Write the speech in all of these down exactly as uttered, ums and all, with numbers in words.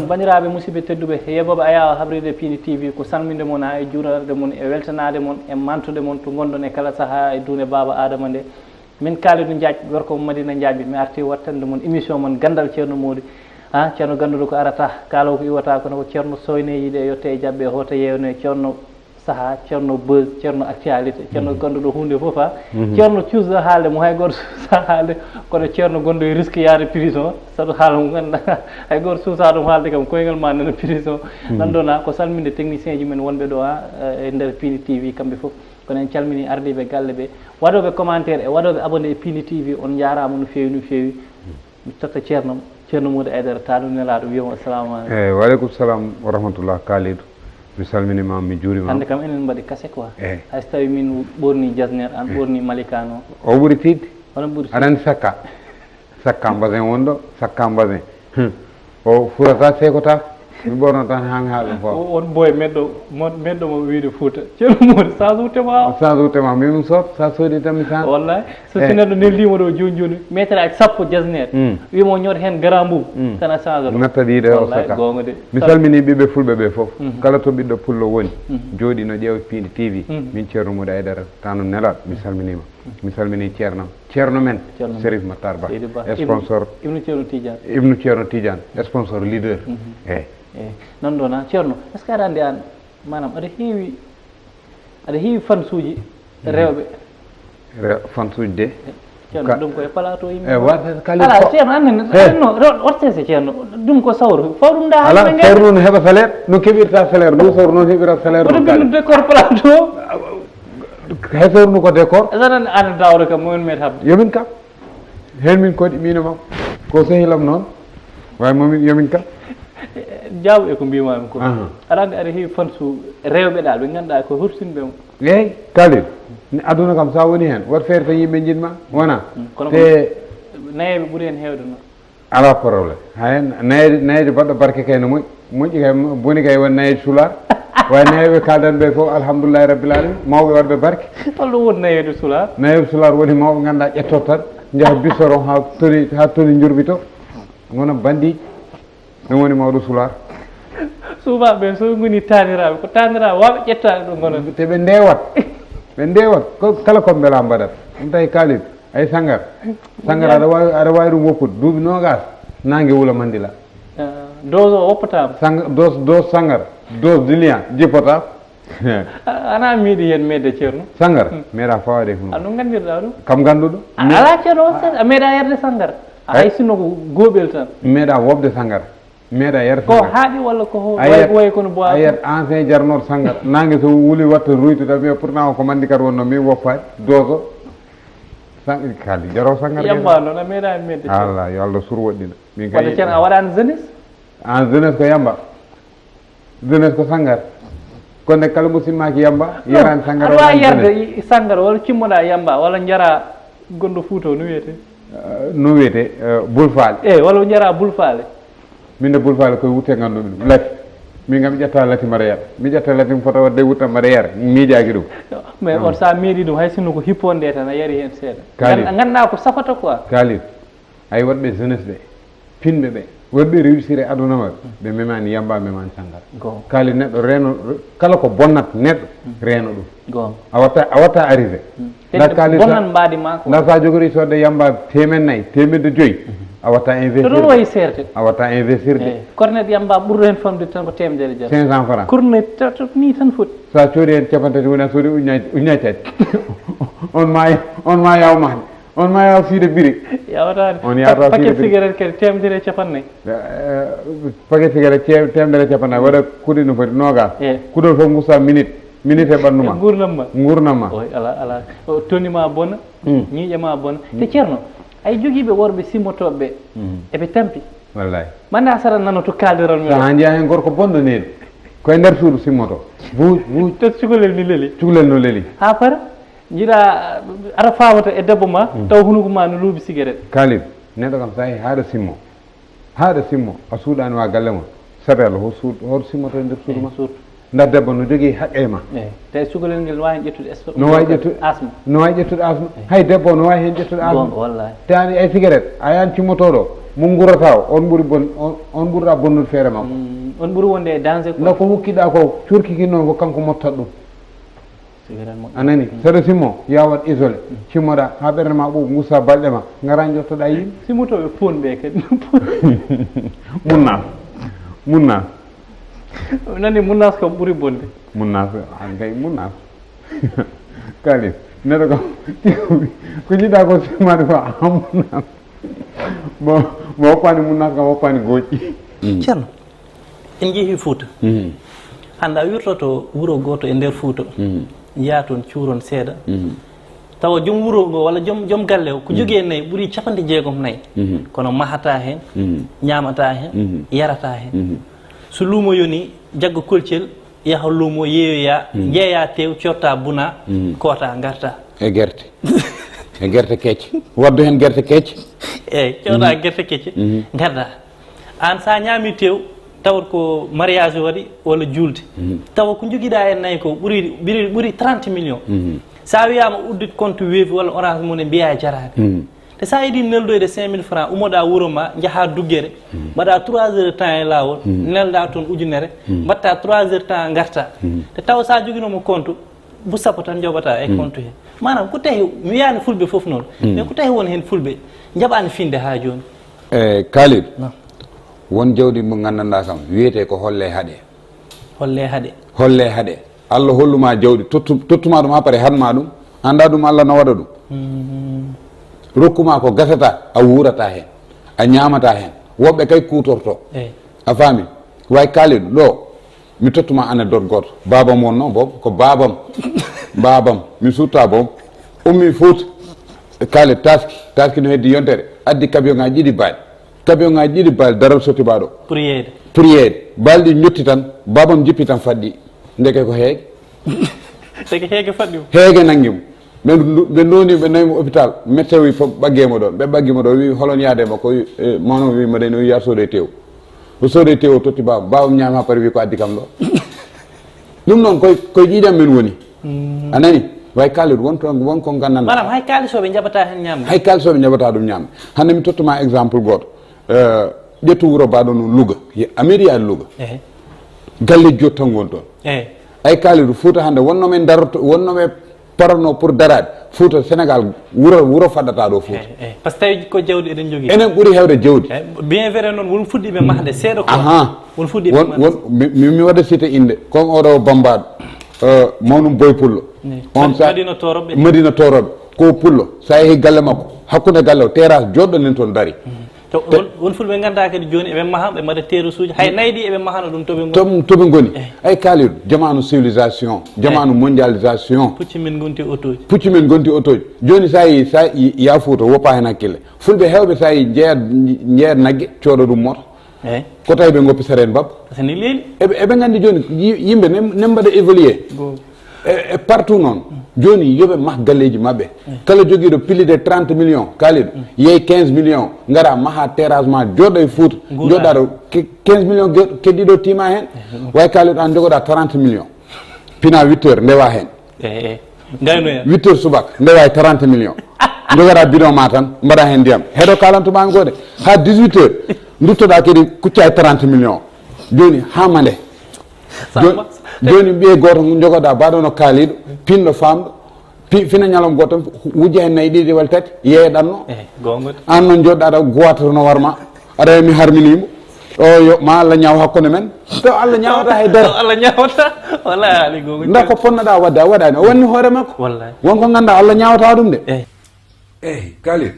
Banndiraaɓe musidɓe tedduɓe, yeɓooɓe Ayaawo Habride Piindi T V, ko salminde mon haa e juurnaade mon e weltanaade mon e mantude mon to ngonɗon e kala sahaa e duunde Baaba Aadama nde. Min Kalidou Diagne, gorko mo Madina Diagne, mi arti wattande mon émission mon Ganndal Ceerno Moodi. Ha, ceerno gannduɗo ko arata, kaalaw ko iwata, kono ko ceerno soyne yiide e yotte e jaɓɓe e hoota yeewne ceerno saha, ceerno buzz, ceerno actualité, ceerno gannduɗo huunde fof ha. Ceerno cuusɗo haalde mo hay gooto suusa haalde, kono ceerno gonɗo e risque yaade prison, saɗa haala mo ngannduɗaa hay gooto suusa ɗum haalde kam, koyngal ma nana prison. Nan ɗo na ko salminde technicien ji men wonɓe ɗo ha, e nder Piindi T V kamɓe fof. Kono en calmini ardiiɓe galle ɓe, waɗooɓe commentaire e waɗooɓe abonné e Piindi T V, on njaaraama no feewi, no feewi. Mi totta ceerno, ceerno Moodi Aydara, taanum nelaaɗo, wiyamo assalamu aleykum. Eyi, wa aleykum salam wa rahmatullah, Kalidou. Mi salminiima, mi juuriima. Hannde kam enen mbaɗi kase quoi. Eyi. Hay so tawi min ɓorni jasner, an ɓorni malikano. O ɓuri tiiɗde. Hono ɓuri tiiɗde. Aɗa anndi sakka. Sakka mbasin won ɗo, sakka mbasin. Hmm. O furata, seekota. Mi ɓorno tan haa mi haa ɗum fof. O, on boy meɗɗo, mo-, meɗɗo mo wiide Fuuta. Ceerno Moodi, sa suute ma o. Sa suute ma, min mi soot, sa soodi tan mi saan. Wallahi, so, eh, si neɗɗo neldiima ɗo jooni jooni, meeteraaji sappo jasneer. Mm. Wiimo ñoot heen grand boubou, mm, tan a change to. Natta ɗiɗo o. Wallahi, saka. Goonga de. Mi salmini ɓiɓɓe fulɓe ɓe fof. Mhm. Kala to ɓiɗɗo pullo woni, mhm, jooɗi no ƴeewa Piindi T V. Mhm. Min Ceerno Moodi Aydara, taanum nelaaɗo, mi salminiima. Mhm. Mi salmini ceernam. Ceerno men, Ceerno men. Serif Matar Ba, Seydi Ba, sponsor. Ibnu, Ibnu Ceerno Tidiane. Ibnu Ceerno Tidiane, sponsor leader. Mhm. Eyi. Eyi. Noon ɗo na, Ceerno, est-ce que aɗa anndi aan, maanaam, aɗa heewi, aɗa heewi fansuuji, mhm, rewɓe? Re-, fansuuji de. Eyi. Ceerno, ka-, ɗum ko e plateau yimɓe. Eyi, waɗde kala. Ala, ko Ceerno, annen, eh, annen, no, ro-, waɗtese Ceerno, ɗum ko sawru. Fawru nda. Ala, hannde sawru noon heɓa salaire, no keɓirta salaire, ɗum sawru noon heɓira salaire. Woto ɗum ɓe kala. Ɗum décor plateau. Hay sawru ko décor. Asanan ana dawra kam, mo en met habde. Yomin kam. Heen min koɗi, miin e makko. Ko sehilam noon. Waawi momin, yomin kam. Jaabu e ko mbiimaami ko. Aha. Aɗa anndi aɗa heewi fansu rewɓe ɗaa, ɓe ngannduɗaa ko hursinɓe mo. Eey, Kalidou. Ni aduna kam, so a woni heen, waɗ feere tan yimɓe njiɗ ma, wona? Mm, kono te ko nayeeɓe ɓuri heen heewde noon. Alaa problème. Hay nayeede, nayeede baɗɗo barke kay no moƴƴi. Moƴƴi kay, boni kay won nayeede sulaar. Way nayeeɓe kaaldan ɓe fof, alhamdulillahi rabbil alamin. Mawɓe waɗɓe barke. Holɗo woni nayeede sulaar? Nayeede sulaar woni mawɓe ngannduɗaa ƴettoto tan, njaha bisoro haa toni, haa toni njurbito. Ngona bandiiji. Ɗum woni mawɗo sulaar. Suuɓaaɓe ɓe, so ɓe ngoni taaniraaɓe, ko taaniraaɓe waawɓe ƴettaade ɗo ngonata. Te ɓe ndeewat. Ɓe ndeewat. Ko kala ko mbela mbaɗat. Ɗum tawi Kalidou. Ay sangar. Sangar, aɗa waawi, aɗa waawi ɗum woppude. Duuɓi noogas, naange wula Mandila. Ah, dose o woppataama. Sang-, dose, dose sangar. Dose du lion, jippotaako. A, ana a meeɗi heen meeɗde, Ceerno? Sangar, hmm, meeɗa fawaade e hunuko. A, no nganndirɗaa ɗum? Kam ngannduɗo. A, mi- alaa, Ceerno, on sens, a meeɗa yarde sangar. A, hay sinno ko gooɓel tan. Meeɗa wopde sangar. Meeɗa yarde ko sangar. Haaɗi walla ko ho-, a way, yiyat, way kono boisson. A yiyat ancien jarnooɗo sangar. Naange so wuli watta ruytude, mi pourtant o ko manndi kadi wonno, mi woppaani. Dose o. Sang-, kadi jaroo sangar. Yamba noon, a meeɗaani meeɗde, Ceerno. Allah, yo Allah sur woɗɗina. Min kay walla, Ceerno, a waɗaani jeunesse? An jeunesse ko yamba. Jeunesse ko sangar. Kono nag kala mo simmaaki yamba, non, yaraan sangar, aɗa wala waawi yarde jeunesse. I-, sangar, wala cimmoɗaa yamba, wala njaraa gonɗo Fuuta o, no wiyetee? Eh, no wiyetee, eh, bulfaale. Eh, wala njaraa bulfaale. Min de bulfaale koye wutte ngannduɗum ɗum. Lati. Min kam mi ƴetta lati mbaɗa yar. Mi ƴetta lati mi fota waɗde wutta mbaɗa yar. Miijaaki ɗum. Mais non, on so a meeɗi ɗum, hay sinno ko hipponde tan, a yari heen seeɗa. Kaali. Ngan-, nganndaa ko safata quoi. Kaali. Ay, waɗɓe jeunesse ɓe, pinɓe ɓe, waɗɓe réussir e aduna maɓɓe, ɓe memaani yamba, memaani sanngara. Goonga. Kaali neɗɗo reeno, kala ko bonnat neɗɗo, mm, reeno ɗum. Goonga. A watta, a watta arrivé. Mm. Nda kaali sa-, bonnat mbaadi ma ko. Nda sa jogori sodde yamba teemeɗɗe nayi, teemeɗɗe joyi, mhm, a watta investir. Ɗum wayi seerde. A watta investir de. Eh, kornet yamba ɓurɗo heen famde tan ko teemedere jeetati. Cinq cents francs. Kornet ta-, ta-, ni tan foti. Sa coodi heen capanɗe tati, wona soodi ujunnaji, ujunnaji tati. On ma, on ma yaw mahde. On ma yaw fiide biri. Yawataani. On yawata fiide biri. Paquet cigarette kadi teemedere e capanɗe nayi. Eh, paquet cigarette ce-, teemedere e capanɗe nayi. Waɗa kuɗi no foti noogas. Eh. Kuɗol fof ngusta minute. Minute e ɓanndu ma. E nguurndam ma. Nguurndam ma. Oy, ala, ala. O toni ma bona, hmm, ñiiƴe ma bona. Hmm. Te Ceerno, ay jogiiɓe worɓe simmotooɓe ɓe, hmm, eɓe tampi. Wallahi. Manda sara nano to kaaldiral mi. Sa haa njiya heen gorko bonɗo neeɗi. Ko e nder suudu simmoto. Buuj, buuj. Te cukalel ni leli. Cukalel no leli. Haa fara? Njiɗa, aɗa faamata e debbo ma, mm, taw hunuko ma no luubi sigaret. Kaalid, neɗɗo kam sa yehi haa ɗo simmo. Haa ɗo simmo, a suuɗaani wa galle ma. Sabe Allah, ho suud-, hoto simmoto e nder suudu ma. Eh, suudu. Nda debbo no jogii haqqe e ma. Eh, tawi cukalel ngel no waawi heen ƴettude esp-, no waawi ƴettude asma. No waawi ƴettude asma. Eh. Hay debbo no waawi heen ƴettude asma. Goonga, wallahi. Te an e cigarette, a yahan cimmotooɗo, Mo ngurata o, on ɓuri bon, on, on ɓurɗa bonnude feere makko. Mm, on ɓuri wonde e danger quoi. Nda ko hokkiɗa ko, curki ki noon ko kanko mottata ɗum. A nani? Saɗa simmo, ya waɗ isolé. Simmoɗa ha ɓernde ma ɓuuɓ, gusta balɗe ma, ngara jottoɗa yimɓe. Simmotoɓe poon ɓe kadi. Munna. Munna. Nani munnas kam ɓuri bonde. Munnas, an kay munnas. Kalis, neɗɗo kam, ko jiɗa ko simmade ko a munnas. Mo, mo woppani munnas kam woppani goƴƴi. Ceerno, en jeehi Fuuta. Hannde a wirtoto wuro gooto e nder Fuuta. Njiyaa toon cuuron seeɗa. Tawa joom wuro ngo walla joom, joom galle o ko jogii e nayi ɓuri capanɗe jeegom nayi. Kono mahata heen, ñaamata heen, yarata heen. So luumo yoni, jagga kolcel, yaha luumo, yeeyoya, jeeya tew, cotta buna, koota, ngarta. E gerte. E gerte kecce. Waddu heen gerte kecce. Eeyi, cotta gerte kecce, ngarta. Aan, so a ñaami tew, tawat ko mariage waɗi walla juulde. Tawa ko njogiɗa e nayi ko ɓuri, ɓuri, ɓuri trente millions. So a wiyaama uddit compte Wave walla Orange Money, mbiya jaraani. Te so a yiɗi neldoyde cinq mille francs, ummoɗa wuro ma, njaha Duggere, mbaɗa trois heures de temps e laawol, nelda toon ujunere, mbaɗta trois heures temps, ngarta. Te tawa so a joginoma compte, bu sappo tan njoɓata e compte he. Maanaam ko tahi, mi wiyaani fulɓe fof noon, mais ko tahi won heen fulɓe njaɓaani finde haa jooni? E Kalidou, won jawdi mo nganndanɗaa kam, wiyetee ko holle haɗe. Holle haɗe. Holle haɗe. Allah holluma jawdi, tottu-, tottuma ɗum haa pare, haɗma ɗum. Annda ɗum Allah no waɗa ɗum. Rokkuma ko gasata, a wuurata heen. A ñaamata heen. Woɓɓe kay kuutorto. Eey. A faami? Way Kalidou, ɗo, mi tottuma anecdote gooto. Baabam wonno boobo, ko baabam. Baabam, mi sutta boom. Ummi Fuuta, Kalidou taski, taski no heddi yontere. Addi camion ŋaaji ɗiɗi baali. Camion ŋaaji ɗiɗi baali daral sotti baɗo. Pour yeeyde. Pour yeeyde. Baali ɗi ñotti tan, baabam jippi tan faɗɗi. Ndeke ko heege. Ndeke heege faɗɗi mo. Heege nanngi mo. Ɓe ndu-, ɓe ndoni, ɓe nawi mo hôpital. Médecin wi fof ɓaggee mo ɗo. Ɓe ɓaggi mo ɗo, wi holon yaade makko, wi, e, mawno wi mbaɗen, wi yar soodee tew. O soodee tew, o totti baabam. Baabam ñaami haa pari, wi ko addi kam ɗo. Ɗum noon koye, koye ƴiiƴam men woni. A nani? Way Kalidou, won toon, won ko nganndanɗaa. Maanaam hay kaalisooɓe njaɓata heen ñaamde. Hay kaalisooɓe njaɓata ɗum ñaamde. Hannde mi tottuma exemple gooto. Eh, ƴettu wuro baɗo noon Louga. Ye-, a meeɗi yaade Louga. Ehe. Galleeji joɗi tan woni toon. Ehe. Ay Kalidou, Fuuta hannde wonno men darto, wonno ɓe parano pour daraade. Fuuta Sénégal, wuro, wuro faɗɗata ɗo Fuuta. Ehe, ehe. Par ce que tawi ko jawdi eɗen jogii. Enen ɓuri heewde jawdi. Ehe, bien vrai noon, won fuɗɗiiɓe mahde seeɗa ko. Aha. Won fuɗɗiiɓe won, mahde. Won, mi, mi, mi waɗa cité innde. Comme oɗo Bambaɗo, eh, mawnum Boy Pullo. Ehe. On sa Madina Toroɓe. Madina Toroɓe. Ko Pullo. Sa yehi galle makko, hakkunde galle o, terrasse joɗɗo nen toon dari. To, won, won fulɓe nganndaa kadi jooni eɓe maha, ɓe mbaɗa terrasse uji. Hay nayi ɗi eɓe mahano ɗum to ɓe ngoni. To, to ɓe ngoni. Eyi. Ay Kalidou, jamaanu civilisation, jamaanu mondialisation. Pucci men ngonti otoji. Pucci men ngonti otoji. Jooni sa yi, sa yi, ya Fuuta, woppa heen hakkille. Fulɓe heewɓe sa yi njeeyat, njeeyat nagge, cooda ɗum moto. Eyi. Ko tawi ɓe ngoppi sareen babba. Par ce que ni leeli. Eɓe, eɓe nganndi jooni yi-, yimɓe ne, ne mbaɗa évoluer. Go. E, e partout noon. Jooni yo ɓe mah galleeji maɓɓe. Kala jogiiɗo plus de trente millions, Kalidou, yeey quinze millions, ngara maha terrasse ma, jooɗo e Fuuta, jooɗa ɗo, ke-, quinze millions ge-, keddiiɗo tiima heen. Way Kalidou, aan jogoɗa trente millions. Pina huit heures, ndewa heen. Eyi, eyi. Ngaynoya. Huit heures subaka, ndewa e trente millions. Jogoɗa bidon ma tan, mbaɗa heen ndiyam. Heɗo kalantu ma ngode. Ha dix-huit heures, nduttoɗa kadi kucca e trente millions. Jooni, ha mande. Jooni, jooni ɓiye gooto jogoɗa, baɗono kaaliɗo, pinɗo, famɗo, pi-, fina ñalawma gooto tan, wujja heen nayi ɗiɗi walla tati, yeeɗanno. Eyi, goonga de. Aan noon jooɗɗa ɗo, goitre no warma. Aɗa mi harminimo. O yo, ma Allah ñaaw hakkunde men. To Allah ñaawata hay dara. To Allah ñaawata. Wallahi, haali goonga. Nda ko ponnoɗa wadde, a waɗani. O wanni hoore makko. Wallahi. Won ko ngannduɗaa Allah ñaawata ɗum de. Eyi. Eyi, Kalidou.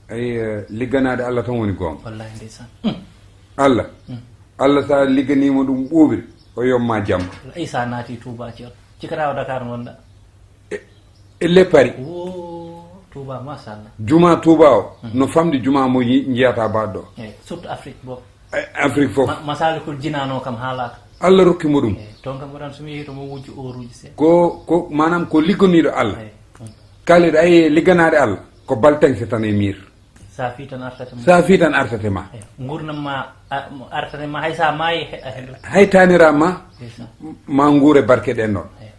Ay, eh, ligganaade Allah tan woni goonga. Wallahi, ndeysaan. Mm. Allah. Mm. Allah, so a ligganiima ɗum ɓuuɓri, o yomma jam. Wallahi, so a naati Touba, ci-, cikkataa ko Dakar ngonɗaa. E, e le Paris. Wo, Touba, machallah. Juma Touba o, mm, no famɗi juma mo yi-, njiyata baɗɗo. Eyi, surtout Afrique bo. E, Afrique fof. Ma-, Masalikul Jinaan o kam haalaaka. Allah rokki mo ɗum. Eyi, toon kam waɗan so mi yehi to mo wujju oruuji seeɗa. Ko, ko, maanaam ko liggoniiɗo Allah. Eyi. Kalidou, ay ligganaade Allah, ko baltaŋse tan e miir. Sa fii tan artate ma. Sa fii tan artate ma. Eyi. Nguurndam ma, a, artate ma, hay sa maayi, he-, a heɓat. Hay taanira ma, ndeysaan, ma nguure barke ɗen ɗon. Eyi.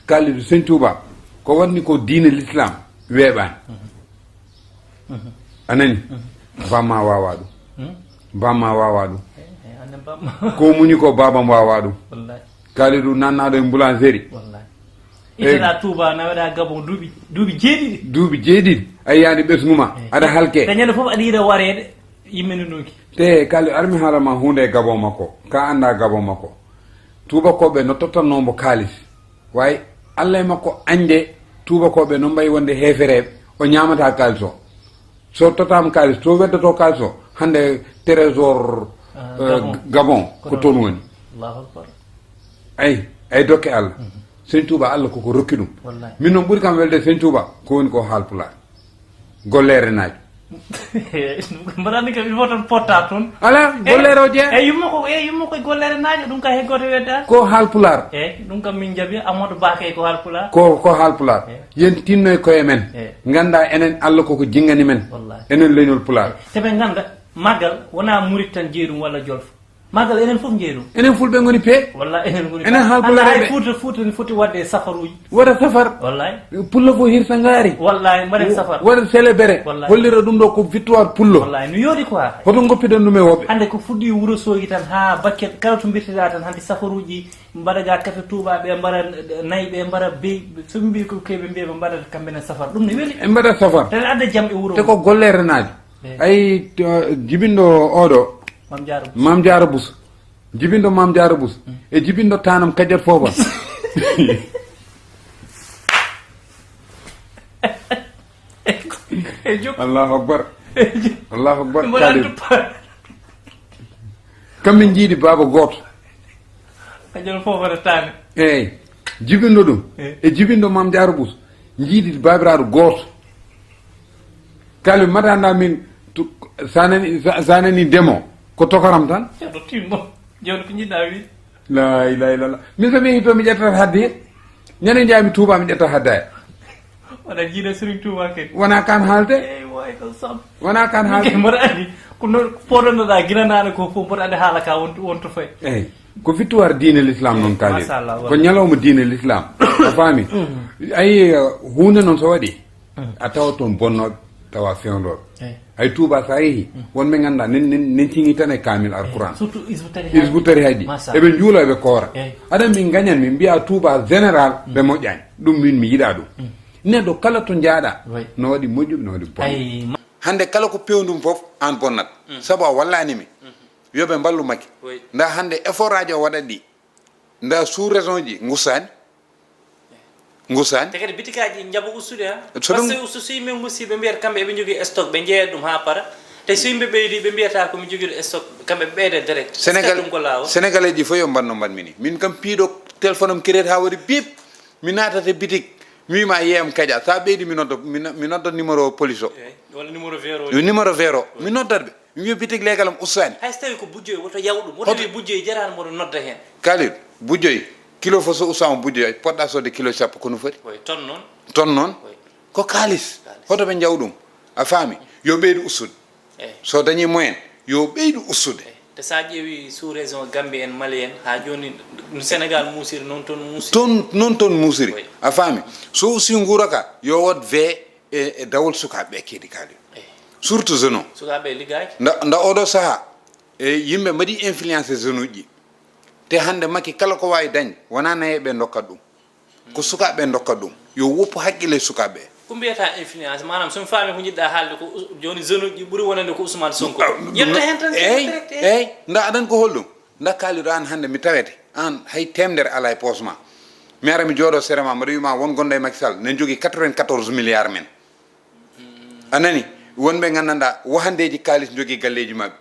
Kalidou, Sëñ Tuuba, ko waɗni ko diine l'islam weeɓaani. Mhm. Mhm. A nani? Mhm. Bamma wawa ɗum. Hmm? Bamma wawa ɗum. Eh, eh, an ne bamma. Ko muñi ko babam wawa ɗum. Wallahi. Kalidu nannaɗo e boulangerie. Wallahi. Itaɗa Touba, naweɗa Gabon duuɓi, duuɓi jeeɗiɗi. Duuɓi jeeɗiɗi. A yiyani ɓesngu ma. Eh. Aɗa halke. Te ñande fof aɗa yiɗa wareede. Yimɓe no ɗunki. Te Kalidu, armi haala ma hunde e Gabon makko. Ka anda Gabon makko. Tubakoɓe no tottanno mbo kaalis. Way, Allah e makko añde tubakoɓe no mbayi wonde heefereɓe, o ñamata kaalis o. So tottama kaalis, to weddoto kaalis o, hande trésor, ah, eh, Gabon. Gabon, ko toon woni. Allahu Akbar. Ay, ay dokke Allah. Mhm. Sëñ Touba Allah koko rokki ɗum. Wallahi. Min noon ɓuri kam welde sëñ Touba, ko woni ko haal pulaar. Gollere naajo. Mbaɗani kam, il faut tan potta toon. Ala, eh, gollere o jeeya. Eh, yumma ko, eh, yumma ko gollere naajo, ɗum ka he goto wedda. Ko haal pulaar. Eh, ɗum kam min jaɓi, Amadou Ba kay ko haal pulaar. Ko, ko haal pulaar. Eh. Yen tinno e koye men. Eh. Ganda enen Allah koko jingani men. Wallahi. Enen leñol pulaar. Eh, te ɓe ganda, maggal, wona murit tan jeeyi ɗum walla jolfo. Maggal enen fof jeeyi ɗum. Enen fulɓe ngoni pee. Walla enen ngoni enen pee. Haalpulaar. Anda hay ɓe. Fuuta, Fuuta ne foti wadde safaruuji. Waɗa safar. Wallahi. Pullo fof hirta ngaari. Wallahi, mbaɗen safar. Waɗa célébrer. Wallahi. Hollira ɗum ɗo ko victoire pullo. Wallahi, no yooɗi quoi. Hoto ngoppiɗen ɗum e woɓɓe. Hannde ko fuɗɗi Wuro Soogi tan haa Bakel, kala to mbirteɗaa tan, hannde safaruuji mbaɗa ga café Touba, ɓe mbaɗa nayi, ɓe mbaɗa beyi, so ɓe mbi ko ke ɓe mbiya ɓe mbaɗa kamɓe ne safar. Ɗum ne weli. Ɓe mbaɗa safar. Tan adda jam e wuro. Te ko golle renaajo. Eh. Ayi, to, jibinɗo oɗo. Mam Jaara Bus. Mam Jaara Bus. Jibinɗo Mam Jaara Bus. Mm. E jibinɗo tanam kajat foofa. E jok-, Allahu Akbar. E jok-, Allahu Akbar. Mboɗo Khalil. Andu pa-, kamɓe jiiɗi baaba gooto. Kajat foofa no tani. Eyyi. Jibinɗo ɗum. Eh. E jibinɗo Mam Jaara Bus. Jiiɗi baabiraaɗo gooto. Kala mbaɗa annda min tu-, sa nani, sa, sa nani demo, ko tokoram tan? Ceerno timmo, jawdi ko jiɗɗa wi. La ilaha illallah. Min so mi yehi to mi ƴettata hadde. Ñande njaami Touba mi ƴetta hadde. Wona jiiɗa Serigne Touba kadi. Wona kan haalde. Eyyi, way ko sam. Wona kan haalde. Mboɗo andi, ko noon poɗonnoɗa gila nana ko fof, mboɗo andi haala ka won, won to fayi. Eyyi. Ko victoire diine l'islam noon, Khalil. Machallah, ko ñalawma diine l'islam. A faami? Mhm. Ayi, uh, huunde noon so waɗi, mhm, a tawa toon bonnooɓe, tawa fewndooɓe. Eyi. Hay Touba so a yehi, mhm, wonɓe ngannduɗaa, nen, nen, nen ciŋi tan e kaamil Alquran. Surtout Hizbu Tarihaaji. Hizbu Tarihaaji. Machallah. Eɓe njuula, eɓe koora. Eyi. Aɗa min ngañan, min mbiya Touba général, mhm, ɓe moƴƴaani. Ɗum min mi yiɗaa ɗum. Mhm. Neɗɗo kala to njaaɗa, oui, no waɗi moƴƴuɓe, no waɗi bonɓe. Ayi, ma- Hannde kala ko peewndum fof, aan bonnat. Mhm. Sabu a wallaani mi. Mhm. Yo ɓe mballu Macky. Oui. Nda hannde effort aji o waɗat ɗi. Nda sous région ji ngusaani. Ngusaani. Te kadi bitikaji jaɓa ustude ha. So ɗum- Parce que ustu si yimɓe ngusi ɓe mbiyata kamɓe eɓe jogii stock, ɓe jeeya ɗum ha para. Te so yimɓe ɓeydi ɓe mbiyata ko mi jogii stock, kamɓe ɓe ɓeyda direct. Sénégal, est-ce que ɗum ko laawol? Sénégalais ji fof yo mbanno mban mini. Min kam piiɗo téléphone am crédit ha waɗi bip. Mi naatata bitik. Mi wima yeeyam kaƴa. Sa ɓeydi mi nodda, mi no-, mi nodda numéro police o. Eyi, walla numéro vert o. Yo numéro vert o. Mi noddat ɓe. Mi wiya bitik leegal am ustaani. Hay so tawi ko bujjoy, woto yaw ɗum. Woto wi bujjoy jaraani mboɗo nodda heen. Khalil, bujjoy, kilo fof so ustaama bujjoy, poɗɗa sodde kilo sappo, ko no foti? Oy, ton noon. Ton noon? Oy. Ko kaalis. Kaalis. Hoto ɓe njaw ɗum. A faami? Yo ɓeydu ustude. Eyi. So dañii moyen, yo ɓeydu ustude. Eyi. Te so a ƴeewi sous région Gambie en, Mali en, haa jooni no Sénégal muusiri, noon toon muusiri. Toon, noon toon muusiri. Oy. A faami? So usti nguura ka, yo wot ve e, e dawol sukaaɓe ɓe keedi kaali. Eyi. Surtout jeune o. Sukaaɓe liggaaki. Nda, nda oɗo saha, e yimɓe mbaɗi influence jeune uji. Te hannde Macky kala ko waawi dañ, wonaa nayeeɓe ndokkat ɗum. Ko sukaaɓe ndokkat ɗum. Yo woppu hakkille sukaaɓe. Ko mbiyata influence, maanaam so mi faami ko njiɗɗa haalde ko us-, jooni jeune uji ɓuri wonande ko Ousmane Sonko. Ah, ɗum yetta no-, heen tan, eey, direct, eey. Eey, nda aɗan ko holɗum? Nda kaaliɗo an hannde mi tawete. An hay temedere alaa e poos ma. Mi ara mi jooɗo sere ma, mbaɗa wiima won gonɗo e Macky Sall, nen jogii quatre-vingt-quatorze milliards men. A nani? Wonɓe nganndanɗaa wahandeeji kaalis njogii galleeji maɓɓe.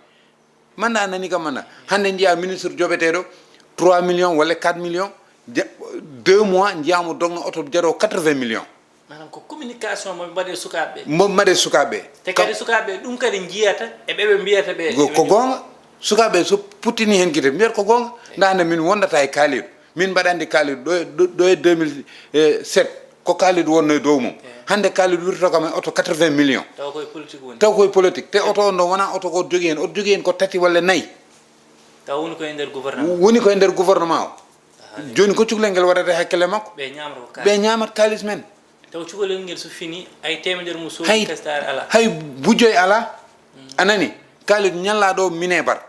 Manda a nani kam manda. Hannde njiyaa ministre joɓeteeɗo trois millions walla quatre millions, ja-, deux mois njiyaa mo dogno oto jaroo quatre-vingts millions. Maanaam ko communication mo mbaɗe sukaaɓe ɓe. Mo mbaɗe sukaaɓe ɓe. Te kadi sukaaɓe ɓe ɗum kadi njiyata e ɓe ɓe mbiyata ɓe. Ko, ko goonga. Sukaaɓe so puttini heen gite mbiyata ko goonga. Nda hannde min wondata e kaaliɗo. Min mbaɗa anndi Khalid ɗo e, ɗo, ɗo e deux mille sept, ko Khalid wonno e dow mum. Eey. Hannde Khalid wirto kam e oto quatre-vingts millions. Taw koye politique woni. Taw koye politique. Te oto on ɗon wonaa oto ko jogii heen. Oto jogii heen ko tati walla nayi. Taw woni ko e nder gouvernement. Woni ko e nder gouvernement o. Aha. Jooni ko cukalel ngel waɗata e hakkille makko? Ɓe ñaamata ko kaalis. Ɓe ñaamat kaalis men. Taw cukalel ngel so fini, hay teemedere mum soodi hay, kastaare alaa. Hay bujoy alaa. A nani? Kalidou, ñalla ɗo mine bar.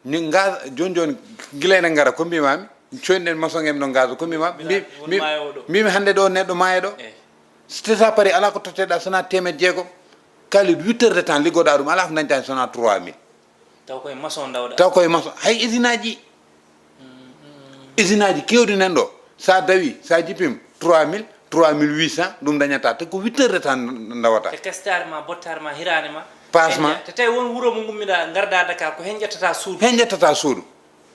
Ni gaz, joni joni, gila ene ngara, ko mbimami? Coyniɗen maçon en ɗon gaz, ko mbima? Mbi-, mbi-, mbimi hannde ɗo neɗɗo maaya ɗo. Eh. So tesa pari, ala ko totteɗa sona temed jeegom. Kalidou, huit heures de temps liggoɗa ɗum, ala ko dañta hen sona trois mille. Taw koye maçon ndawɗa. Taw koye maçon. Hay usine aji. Usine aji kewɗi nan ɗo. Sa dawi, sa jippima trois mille, trois mille huit cents, ɗum dañata. Te ko huit heures de temps ndawata. E testare ma, bottare ma, hirande ma. Passe ma. Hen ƴe-, te tawi won wuro mo gummiɗa, garda Dakar, ko hen ƴettata suudu. Hen ƴettata suudu.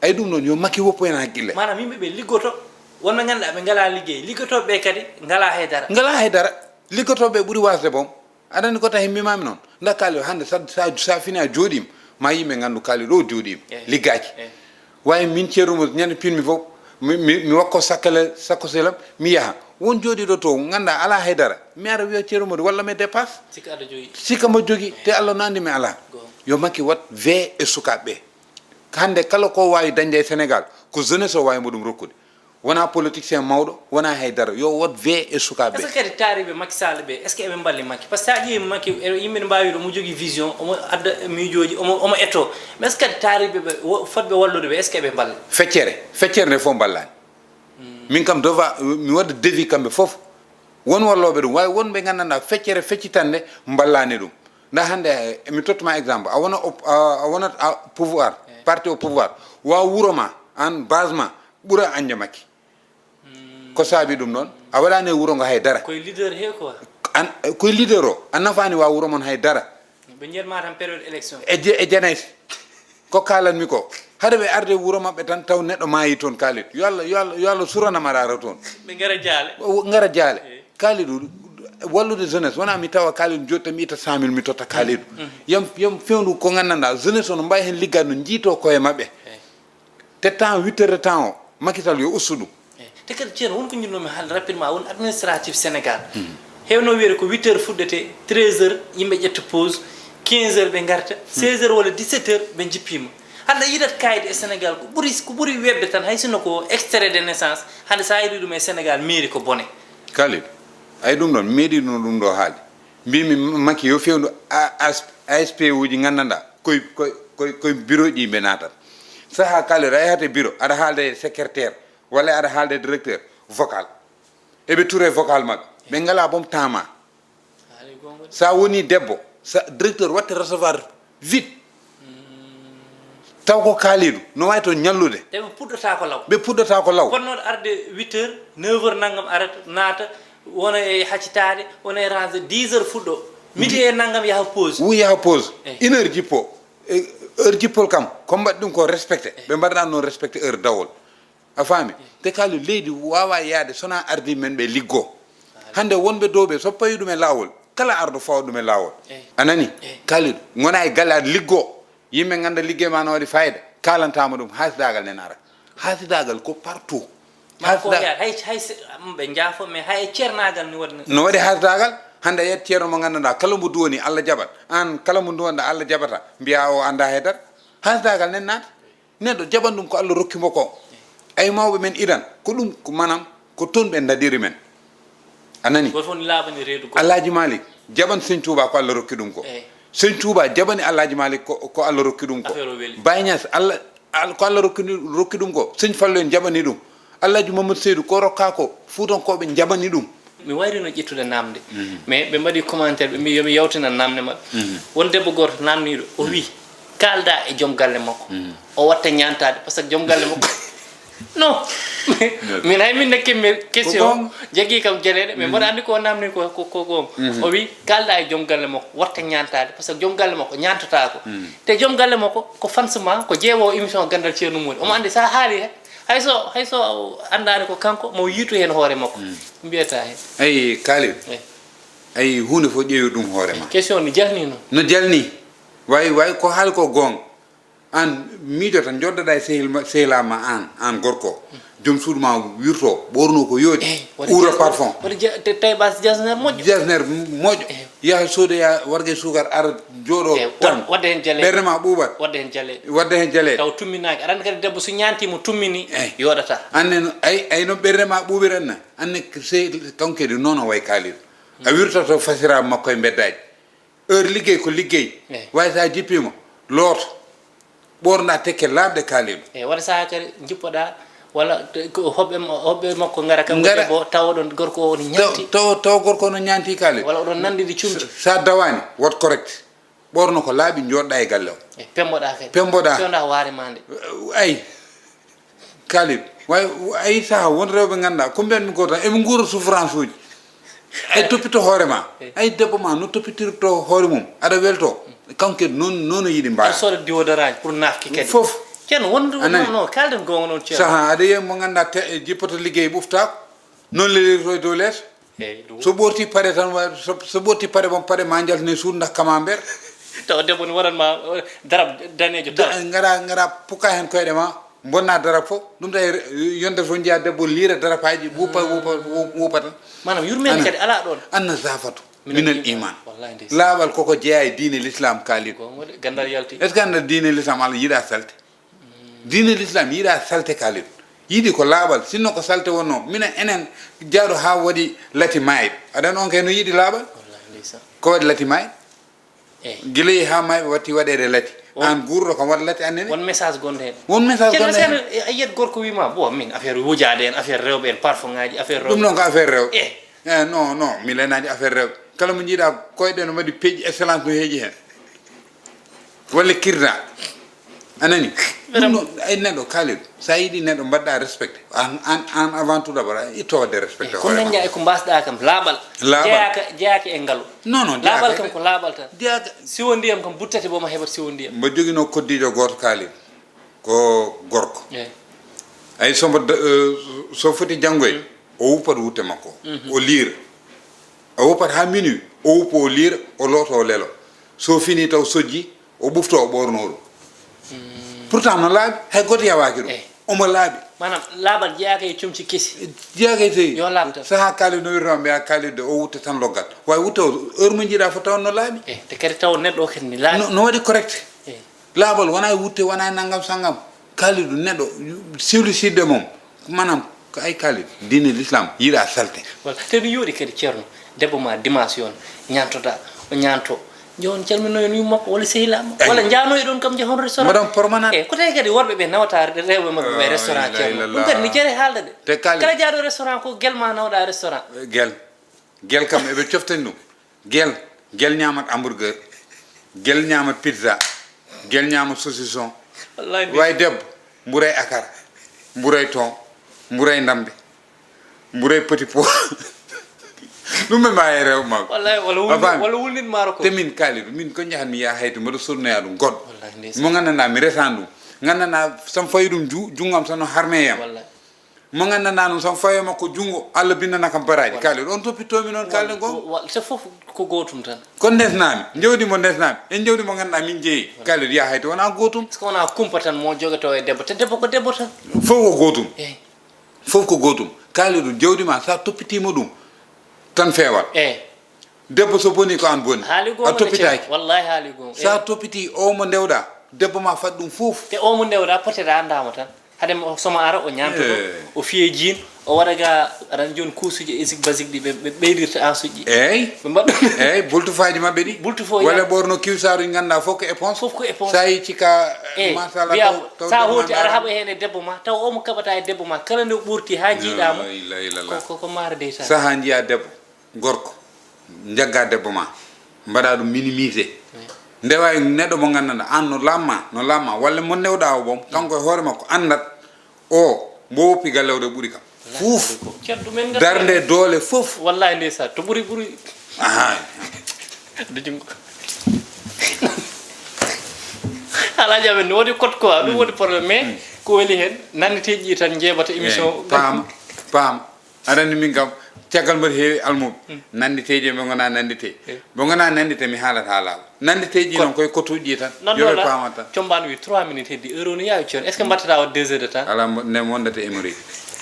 Ay, ɗum noon, yo Macky woppu hen hakkille. Maanaam, yimɓe ɓe liggoto, wonɓe ngannduɗaa ɓe ngalaa liggey, liggotooɓe ɓe kadi ngalaa hay dara. Ngalaa hay dara. Liggotooɓe ɓuri wasde boom. Aɗa anndi ko tahi mbimami noon? Nda Kalidou, hannde sa, sa, sa fini a jooɗiima, ma yimɓe nganndu Kalidou o jooɗiima, liggaaki. Eey. Wayi min Ceerno Modi, ñande pinmi fof, mi, mi, mi wakko sakkale, sakko selam, mi yaha. Won jooɗiiɗo to, ngannda alaa hay dara. Mi ara wiya Ceerno Modi, walla mi dépasse. Sikka aɗa jogii. Sikka mbo jogii, te Allah no anndi mi alaa. Goonga. Yo Macky wat vee e sukaaɓe ɓe. Hannde kala ko waawi dañde e Sénégal, ko jeunesse o waawi mo ɗum rokkude. Wonaa politicien mawɗo, wonaa hay dara. Yo wot vee e sukaaɓe. Est-ce que kadi taariiɓe Macky Sall ɓe, est-ce que eɓe mballi Macky? Par ce que sa ƴeewi Macky, e, yimɓe ne mbaawi wiide omo jogii vision, omo adda miijooji, omo, omo etoo. Mais est-ce que kadi taariiɓe ɓe, wo-, fotɓe wallude ɓe, est-ce que eɓe mballa? Feccere, feccere nde fof mballaani. Min kam, dova-, mi waɗa devis kamɓe fof. Won wallooɓe ɗum, waawi won ɓe nganndanɗaa feccere feccitannde mballaani ɗum. Nda hannde, eh, mi tottuma exemple, a wona op-, a, a wonat a pouvoir, parti au pouvoir, wa wuro ma, aan base ma, ɓura añde Macky. Ko saabi ɗum noon? A waɗaani e wuro ngo hay dara. Koye leader he quoi. An, koye leader o, a nafaani wa wuro mon hay dara. Ɓe njiyat ma tan période élection. E je-, e jeunesse. Ko kaalanmi ko. Hade ɓe arde wuro maɓɓe tan, taw neɗɗo maayi toon, Kalidou. Yo Allah, yo Allah, yo Allah suranam araara toon. Ɓe ngara jaale. O, ngara jaale. Eey. Kalidou, wallude jeunesse. Wona mi tawa Kalidou jooɗi tan, mi itta cent mille, mi totta Kalidou. Yam, yam fewndu ko nganndanɗaa, jeunesse o no mbaawi heen liggaade, no njiitoo koye maɓɓe. Eey. Te temps, huit heures de temps o, Macky Sall yo ustu ɗum. Eey. Te kadi, Ceerno, won ko njiɗnoomi haalde rapidement, won administratif Sénégal. Heewno wiyde ko huit heures fuɗɗete, treize heures yimɓe ƴetta pause, quinze heures ɓe ngarta, seize heures walla dix-sept heures ɓe njippiima. Hannde yiɗat kaydi e Sénégal, ko ɓuri, ko ɓuri weɓde tan, hay sinno ko extrait de naissance, hannde sa yeeyi ɗum e Sénégal, mairie ko bone. Kalidou, ay ɗum ɗon, mairie ɗum, ɗum ɗo haali. Mbimi Macky yo fewndu A-, A S-, A S P uji nganndanɗaa, koye, koye, koye, koye bureau ji ɓe naatata. Saha kala aɗa yahata e bureau, aɗa haalda e secrétaire, walla aɗa haalda e directeur, vocal. Eɓe ture vocal maɓɓe. Ɓe ngalaa boom temps ma. Haali goonga de. Sa woni debbo, sa directeur watte recevoir vite. Taw ko Kalidou, no waawi toon ñallude. Te ɓe puɗɗotaako law. Ɓe puɗɗotaako law. Fotnooɗo arde huit heures, neuf heures nanngam arata, naata, wona e haccitaade, wona e rangé, dix heures fuɗɗo. Midi e nanngam yaha pause. Wu yaha pause. Eey. Une heure jippo. E, heure jippol kam, ko mbaɗi ɗum ko respecté. Eey. Ɓe mbaɗaani noon respecté heure dawol. A faami? Te Kalidou, leydi waawaa yahde so wonaa ardii men ɓe liggoo. Hannde wonɓe dow ɓe, so pawi ɗum e laawol, kala arɗo fawa ɗum e laawol. Eey. A nani? Eey. Kalidou, ngona e galle aɗa liggoo. Yimɓe ngannda liggey ma no waɗi fayida. Kaalantaama ɗum, haasidaagal nen ara. Haasidaagal ko partout. Maa ko haasidaagal. Hay, hay se, am, ɓe njaafo, mais hay e ceernaagal ni waɗi. No waɗi haasidaagal, hannde a yiyat ceerno mo nganndanɗaa, kala mbo duwoni, Allah jaɓat. Aan, kala mbo duwanɗaa, Allah jaɓata. Mbiyaa o anndaa hay dara. Haasidaagal nen naata. Neɗɗo jaɓan ɗum ko Allah rokki mo ko. Ay mawɓe men iran, ko ɗum, ko maanaam, ko toon ɓe ndaɗiri men. A nani? Gooto fof ne laaɓani reedu goɗɗo. Alhaji Malick jaɓan Sëñ Touba ko Allah rokki ɗum ko. Eey. Sëñ Touba jaɓani Alhaji Malick ko, ko Allah rokki ɗum ko. Affaire o weli. Baye Niass, Allah, Al-, ko Allah rokki ɗum, rokki ɗum ko. Sëñ Fallu en jaɓani ɗum. Alhaji Mamadou Seydou ko rokkaa ko, Fuutankooɓe jaɓani ɗum. Mi wayrino ƴettude naamnde. Mais ɓe mbaɗi commentaire, ɓe mbi yo mi yawtinan naamnde maɓɓe. Won debbo gooto naamniiɗo, o wii, kaalda e joom galle makko. O watta ñaantaade, par ce que joom galle makko. Non. Min hay min nekke mi question, jaggi kam jaleeɗe, mais mboɗo anndi ko naamni ko, ko, ko, ko. O wii, kaalda e joom galle makko, watta ñaantaade, par ce que joom galle makko ñaantataako. Te joom galle makko, ko fans ma, ko jeewo émission Ganndal Ceerno Moodi. Omo anndi sa haali he, hay so, hay so anndaani ko kanko, mo yiitu heen hoore makko. Mbiyata heen. Ay, Kalidou. Eey. Ay, huunde fof ƴeewi ɗum hoore ma. Question no jalni noon. No jalni. Wayi, wayi, ko haali ko goonga. Aan miijo tan, njoddoɗaa e sehil ma, sehilaa ma aan, aan gorko. Joom suudu ma wirto, ɓoorno ko yooɗi, eey, waɗi uura jasneer, parfum. Waɗi ja-, te-, taybas jasneer moƴƴo. Jasneer moƴƴo. Eey. Yaha soodoya warga e suukar, ara jooɗo tan. Eey, wad-, wadde heen jaleeɗe. Ɓernde ma ɓuuɓat. Wadde heen jaleeɗe. Wadde heen jaleeɗe. Taw tumminaaki. Aɗa anndi kadi debbo so ñaantiima tummini, eey, yooɗataa. Aan ne no, ay, ay no ɓernde ma ɓuuɓirat na. Aan ne ko sey kanko kadi noon o wayi Kalidou. A wirtoto fasiraaɓe makko e mbeddaaji. Heure liggey ko liggey. Eyi. Way so a jippiima, looto. Ɓoorna tekke laaɓɗe, Kalidou. Eyi, waɗa sahaa kadi njippoɗaa, walla te-, ko hoɓɓe ma-, hoɓɓe makko ngara kam Ngara. Debbo, tawa ɗon gorko o no Taw, ñaanti. Taw, taw gorko o no ñaanti, Kalidou. Walla oɗon nanndidi cumci. Sa, sa dawaani, wat correct. Ɓoorno ko laaɓi, njooɗɗa e galle o. E pemmboɗaa kadi. Pemmboɗaa. Fewna hoore ma nde. Ay, Kalidou, way, ay saha won rewɓe ngannduɗaa, ko mbiyanmi ko tan, eɓe nguura souffrance uji. Ay toppito hoore ma. Eh. Ay debbo ma no toppitirto hoore mum. Aɗa welto. Kanko kadi noon, noon o yiɗi mbaɗa. Aɗa sooda déodorant pour nafki kadi. Fof. Ceerno, won, a nani? Non, non, kalden goonga noon, Ceerno. Saha, aɗa yiya mo ngannduɗaa te-, jippoto liggey ɓuftaako. Noon lelirto e dow leeso. Eyi, ɗum. So ɓoorti paɗe tan, wa-, so, so ɓoorti paɗe, bon, paɗe ma njaltine suudu, ndax kama mbeer. Tawa debbo ne waɗan ma, eh, darab daneejo tawa. Da-, ngara, ngara puka heen koyɗe ma, bonna darab fof. Ɗum tawi re-, yonde fof njiya debbo liira darapaaji, wuupa, wuupa, wu-, wuupa tan. Maanaam yurmeende kadi alaa ɗoon. Anna zafatu minal iman. Wallahi ndeysaan. Laaɓal koko jeyaa e diine l'islam, Kalidou. Goonga de, ganndal yalti. Est-ce que annda diine l'islam Allah yiɗa salte? Diine l'islam yiɗa salte, Kalidou. Yiɗi ko laaɓal, sinno ko salte wonno. Minen enen jaaɗo haa waɗi lati maayɓe. Aɗa on kay no yiɗi laaɓal? Wallahi ndeysaan. Ko waɗi lati maayɓe? Eyi. Gila yehi haa maayɓe watti waɗeede lati. On Aan guurɗo kam waɗ lati annene? Won message gonɗo heen. Won message Ceerno, gonɗo heen. Ceerno, a yiyat gorko wii ma, "Bon, min affaire wujaaɗe en, affaire rewɓe en, parfumŋaaji, affaire rewɓe." Ɗum noon ko affaire rewɓe. Eh. Eh, non, non, mi lenaani affaire rewɓe. Kala mo njiiɗa koyɗe no mbaɗi peeji excellence no heeƴi heen. Walla kirda. A nani? Ɗum ɗo, ay neɗɗo, Kalidou, so a yiɗi neɗɗo mbaɗɗa respecté. Aan, aan, aan avant tout d'abord, a itto waɗde respecté. Eh, ko hoore ma. Dañɗa e ko mbasɗa kam, laaɓal. Laaɓal. Jeyaaka, jeyaaka e ngalu. Non, non, laaɓal jeyaaka kam e ko laaɓal tan. Jeyaaka. Siwo ndiyam kam buttete bo ma heɓat siwo ndiyam. Mbo joginoo koddiijo gooto, Kalidou. Ko gorko. Eyi. Ay, so mbo da-, eh, so foti janngoy, mm, o wuppat wutte makko. Mhm. O liira. O wuppat haa minuit, o wuppa, o liira, o looto, o lelo. So fini taw sojji, o ɓufto, o ɓoorno ɗum. Mm. Pourtant no laaɓi, hay gooto yawaaki ɗum. Eyi. Omo laaɓi. Maanaam, laaɓal jeyaaka e comci kesi. Jeyaaka e tawi. Yo laaɓ tan. Sahaa Kalidou no wirnoo, mbiya Kalidou de, o wutta tan loggat. Way wutta o, heure mo njiiɗa fof taw no laaɓi. Eyi, te kadi taw neɗɗo o kadi ne laaɓi. No, no waɗi correct. Eyi. Laaɓal wonaa e wutte, wonaa e nanngam sanngam. Kalidou neɗɗo, sewli sidde mum. Maanaam, ko ay Kalidou, diine l'islam, yiɗa salte. Wala, te ɗum yooɗi kadi, Ceerno, debbo ma dimanche yon, ñaantoɗa, o ñaanto. Jooni calmino en yumma makko, walla sehilaa makko, eyi, walla njaano e ɗon kam, njahon restaurant. Mbaɗon promenade. Eyi, ko tawi kadi worɓe ɓe nawata re-, rewɓe maɓɓe ɓe restaurant, Ceerno. La ilaha illallah. Ɗum kadi ne jere haalde de. Te Kalidou. Kala jaaɗo restaurant ko gel ma nawɗa restaurant. Gel. Gel kam, eɓe coftani ɗum. Gel, gel ñaamat hamburger, gel ñaamat pizza, gel ñaamat saucisson. Wallahi ndeysaan. Way debbo, mburay akara, mburay ton, mburay ndambe, mburay petit pois. Ɗum ɓe mbawi e rew makko. Wallahi, wala wulni-, a faami? Wala wulnin maaro ko. Te min Kalidou, min ko njahan mi yaha hayto, mboɗo sornoya ɗum goɗɗo. Wallahi ndeysaan. Mo nganndanɗa mi resan ɗum. Nganndanɗa sam fayi ɗum ju-, junngo am tan no harme yam. Wallahi. Mo nganndanɗaa noon, so fawii makko junngo, Allah binndana kam baraaji. Voilà. Kalidou, on toppitoo-mi noon, voilà, kaalɗen goonga. Wa-, wa-, so fof ko gootum tan. Ko ndesnaa-mi, njawdi mo ndesnaa-mi, e njawdi mo ngannduɗaa min njeyi. Voilà. Kalidou, yaa hay to wonaa gootum. Est-ce que wonaa kumpa tan mo jogotoo e debbo, te debbo ko debbo tan? Fof ko gootum. Eey. Fof ko gootum. Kalidou, jawdi ma, so a toppitiima ɗum, tan feewat. Eey. Debbo so boni ko an boni. Haali goonga. A toppitaaki. Wallahi haali goonga. Sa, eh, toppiti o mo ndewɗa, debbo ma fad ɗum fof. Te o mo ndewɗa, peut-être a anndaama tan. Hade mo, so mo ara, o ñaamtoto, eh, o fiye jiin, o waɗa ga, aɗa anndi jooni kuusuji e isik basik ɗi ɓe, ɓe ɓeydirta asuji. Eey. Ɓe mbaɗa ɗum. Eey, bultufaaji maɓɓe ɗi. Bultu fof. Walla ɓorno kiwsaaruji ngannduɗaa fof ko éponge. Fof ko éponge. Sa yehi cika, eh, machallah, biya taw, taw sa debbo ma hooti aɗa haɓa heen e debbo ma, taw o mo kaɓata e debbo ma, kala nde o ɓurti haa jiiɗaa mo. La ilaha illallah. Ko, ko, ko maara dey tan. Saha njiya debbo. Gorko, njagga debbo ma, mbaɗa ɗum minimisé. Oui. Ndewa e neɗɗo mo nganndanɗaa, aan no laamma, no laamma, walla mo ndewɗaa o boom, kanko e hoore makko anndat o mbo woppi galle o de ɓuri kam. Wallahi, fuuf. Ceerno, ɗum en ngati darnde doole fof. Wallahi, ndeysaan, to ɓuri, ɓuri. Aha. De junngo. Alaaji amen, no woodi code quoi, ɗum woni problème, mais ko weli heen, nanniteeji tan njeeɓata émission. Eey, paama, paama. Aɗa anndi min kam, caggal mbaɗi heewi almuɓe. Mm. Nannditeeji ɓe ngonaa nannditee. Eh. Ɓe ngonaa nannditee, mi haalat haa laaɓa. Nannditeeji noon koye kotuuji tan. Yoɓe paama tan. Combaan wi trois minutes heddi, heure o no yaawi, Ceerno. Est-ce que mbaɗtataa waɗ deux heures de temps? Alaa mo-, nde mi wondata e Emory.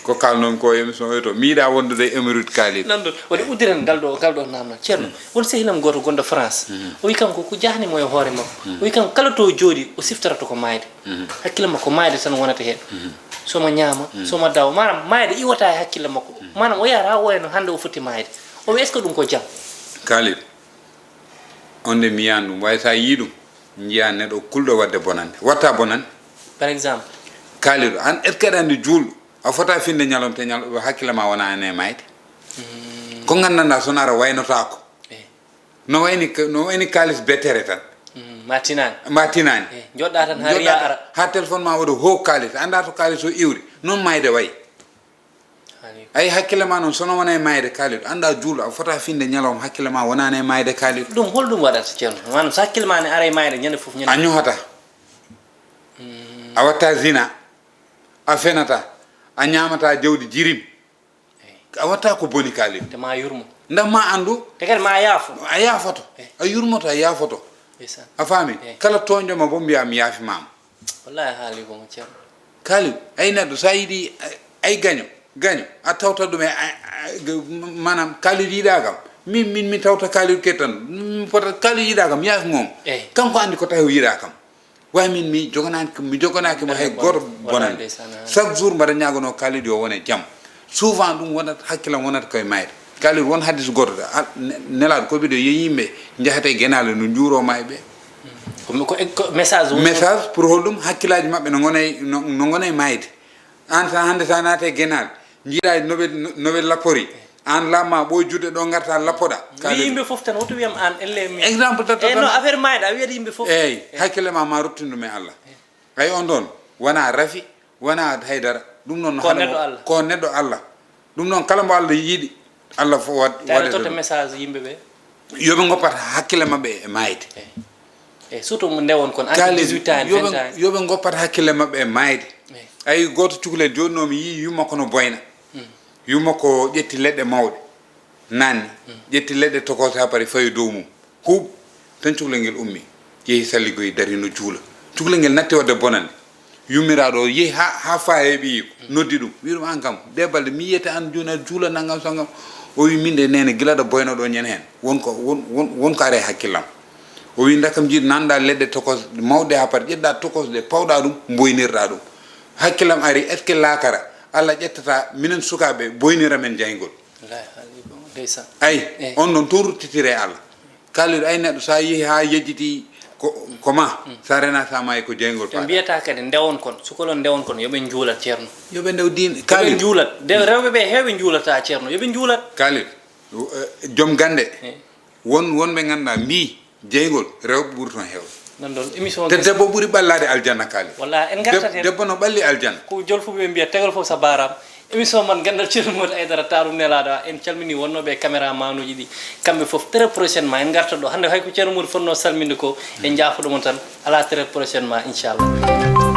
Ko kaalnoomi ko e émission o to. Mi yiɗaa wondude e Emory Kalidou. Nan ɗon, waɗi uddiren ngal ɗo, ngal ɗo naamnal. Ceerno, mm, won sehinam gooto gonɗo France. Mm. O wi kanko ko jahni mo e hoore makko. Mm. O wi kanko kala to jooɗi, o siftorata ko maayde. Mhm. Hakkille makko maayde tan wonata heen. Mhm. So mo ñaama, mhm, so mo dawa. Maanaam, maayde iwata e hakkille makko. Mhm. Maanaam, o yahata o wayno hannde o foti maayde. O wi, est-ce que ɗum ko jam? Kalidou, On de mi yiyan ɗum, way so a yii ɗum, njiya neɗɗo kulɗo waɗde bonande. Watta bonande. Par exemple? Kaalidu, an, est-ce que aɗa anndi juulɗo? A fota finde ñalawma te ñal-, hakkille ma wona ene e mayde. Mm. Ko nganndanɗaa so no ara waynotaako. Eh. No wayni, no wayni kaalis betere tan. Mm, ma tinaani. Ma tinaani. Eh, njoɗɗa tan haa riya ara. Haa téléphone ma waɗa ho kaalis. Annda to kaalis o iwri. Noon mayde wayi. Haali. Ay, hakkille ma noon, so no wona e mayde, Kaalidu. Annda juulɗo, a fota finde ñalawma, hakkille ma wonani e mayde, Kaalidu. Ɗum, holɗum waɗata, Ceerno? Maanaam, so hakkille ma ne ara e mayde ñande fof, ñande. A ñohata. Mm. A watta zina. A fenata. A ñamata jawdi jirim. Eey. A watta ko boni, Kaalidu. Te ma yurmo. Nda ma anndu. Te kadi ma yaafo. A yaafoto. Eey. A yurmoto, a yaafoto. Ndeysaan. A faami? Eey. Kala tooñɗo ma bo mbiya mi yaafimaama. Wallahi haali ko mo Ceerno. Kaalidu, ay neɗɗo, so a yiɗi, ay gaño, gaño, a tawta ɗum e, a, a, g-, maanaam, Kaalidu yiɗaa kam. Min, min, mi tawta Kaalidu ke tan. Mi fota Kaalidu yiɗaa kam, yaafimooma. Eey. Kanko anndi ko tawi o yiɗaa kam. Way min, mi joganaaki, mi joganaaki mo hay gooto bonande. Wallahi ndeysaan, ah. Chaque jour mbaɗa ñaagonoo Kaalidu yo wone jam. Souvent ɗum wonat, hakkillam wonata koye mayde. Kaalidu, won hadis gooto, a, ne-, Nelaaɗo ko wiɗo, yo yimɓe njahata e genaale no njuuroo mayɓe. Ko, ko, ko message woni. Message pour holɗum? Hakkillaaji maɓɓe no ngona e, no, no ngona e mayde. Aan sa hannde sa naata e genaale, njiiɗaa no ɓe, no ɓe lappori. Aan laamma ɓooy juuɗe ɗo ngarta lappoɗa. Kaalidu. Yimɓe fof tan, woto wiyam aan, elle mi. Exemple tan. Eey, non, affaire mayde, a wiyat yimɓe fof. Eey, eey. Hakkille ma, ma ruttin ɗum e Allah. Eey. Ay on ɗon, wona rafi, wona haydara. Ɗum noon ko haɗa neɗɗo mo, Allah. Ko neɗɗo Allah. Ɗum noon kala mbo Allah yiɗi, Allah fof waɗ-, waɗa ɗum. Totta message yimɓe ɓe. Yo ɓe ngoppat hakkille maɓɓe e mayde. Eey. Eey, surtout mo ndewon kon, entre Kaalidu, dix-huit ans, yo ɓe, vingt ans. Yo ɓe ngoppat hakkille maɓɓe e mayde. Eey. Ay gooto cukalel jooni noon mi yii yumma kono boyna. Mm. Yumma ko ƴetti leɗɗe mawɗe. Naanni, ƴetti leɗɗe tokose haa pari fawi dow mum. Huuɓ, tan cukalel ngel ummi. Yehi salligoyi, dari no juula. Cukalel ngel natti waɗde bonande. Yummiraaɗo o yehi haa, haa faa heɓi ko noddi ɗum. Wi ɗum, "Aan kam, de balɗe, mi yiyete aan jooni aɗa juula nangam sangam." O wi, "Min de neene, gila ɗo boynoɗo ñande heen. Won ko, won, won, won ko ari e hakkillam." O wi, "Nda kam jiiɗ nanɗa leɗɗe tokos mawɗe haa pari, ƴeɗɗa tokos ɗe, pawɗa ɗum, mboynirɗa ɗum." Hakkillam ari, est-ce que laakara, Allah ƴettata minen sukaaɓe, boynira men jayngol? Wallahi, haali ko ndeysaan. Ay, eey. On ɗon to ruttitire Allah. Kaalidu, ay neɗɗo, so a yehi haa yejjiti ko, ko ma, so a rena, so a maayi ko jeyngol. Ɓe mbiyata kadi ndewon kon, sukolon ndewon kon, yo ɓe njuulat, Ceerno. Yo ɓe ndew diine. Yo ɓe njuulat. De, rewɓe ɓe heewɓe njuulata, Ceerno. Yo ɓe njuulat. Kaalidu, eh, joom gannde. Eey. Won, won ɓe ngannduɗaa mbii, jeyngol, rewɓe ɓuri toon heewde. Nan ɗon émission. Te debbo ɓuri ɓallaade aljanna, Kaalidu. Walla, en ngartat heen. Debbo no ɓalli aljanna. Ko jolfuɓe ɓe mbiya, tegal fof sa baaraam. Émission man, Ganndal Ceerno Mody Aidara, taaruu nelaaɗo. En calminii wonnooɓe e caméra manuuji ɗi. Kamɓe fof, très prochainement, en ngartat ɗo. Hannde hay ko Ceerno Mody fotnoo salminde ko, en njaafoɗo mo tan. Alaa, très prochainement, inchallah.